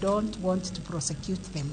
don't want to prosecute them.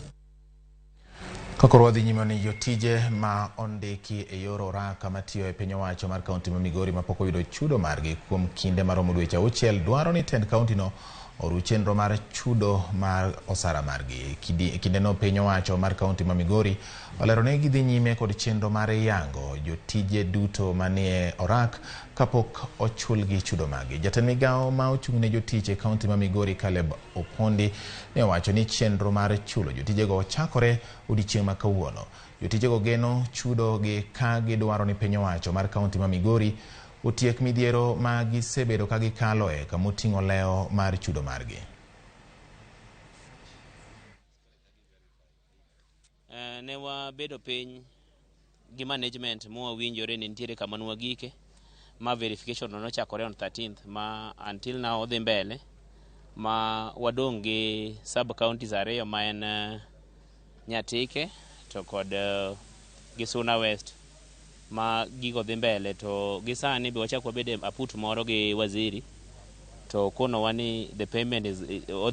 Kakoro wadhi nyime ni jotije ma ondiki e yor oraka matiyo e piny owacho mar kaunti ma Migori mapok oyudo chudo margi kuom kinde maromo dweche 6 dwaro ni tend kaunti no oru chenro mar chudo mar osara margi. Kindeno piny owacho mar kaunti ma Migori olero ni gidhi nyime kod chenro mar yango jotije duto manie orak kapok ochulgi chudo margi. Jatend migawo ma ochung' ne jotich e kaunti ma Migori Caleb Opondi ne owacho ni chenro mar chulo jotijego chakore odiechieng' ma kawuono. Jotijego geno chudo gi ka gidwaro ni piny owacho mar kaunti ma Migori otiek midhiero ma gisebedo ka gikaloe kamoting'o lewo mar chudo margi. Ne wabedo piny gi management mwawinjore ni nitiere kama nwagike ma verification no nochakore on 13th ma until now odhi mbele ma wadong' gi sub counties 2 ma en Nyatike to kod gi Suna West ma gigo dhi mbele to gi sani be wachak wabede aput moro gi waziri to konowa ni the payment is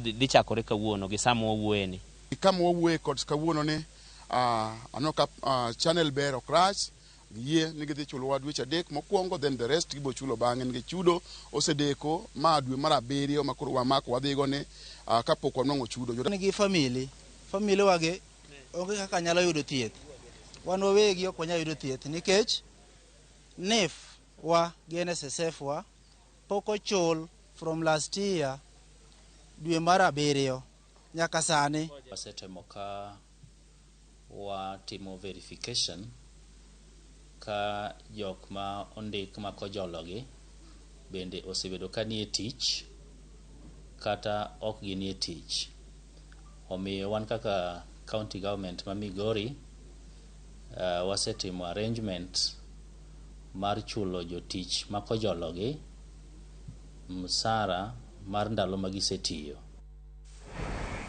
dhi chakore kawuono gi sama wawuoye ni. Kama wawuoye kod kawuono ni aneno ka channel ber ok rach, giyie ni gidhi chulowa dweche 3 mokwongo, then the rest gibo chulo bang'e nikech chudo osedeko ma dwe mar 7 ma koro wamako wadhigo ni kapok wanwang'o chudo. Nigi family, family wagi onge kaka nyalo yudo thieth. Wan wawegi ok wanyal yudo thieth nikech NHIF wa gi NSSF wa pok ochul from last year dwe mar 7 nyaka sani. Wasetemo ka watimo verification ka jok ma ondik ma kojologi bende osebedo ka nie tich kata ok ginie tich. Omiyo wan kaka county government ma Migori wasetimo arrangement mar chulo jotich ma kojologi msara mar ndalo ma gisetiyo.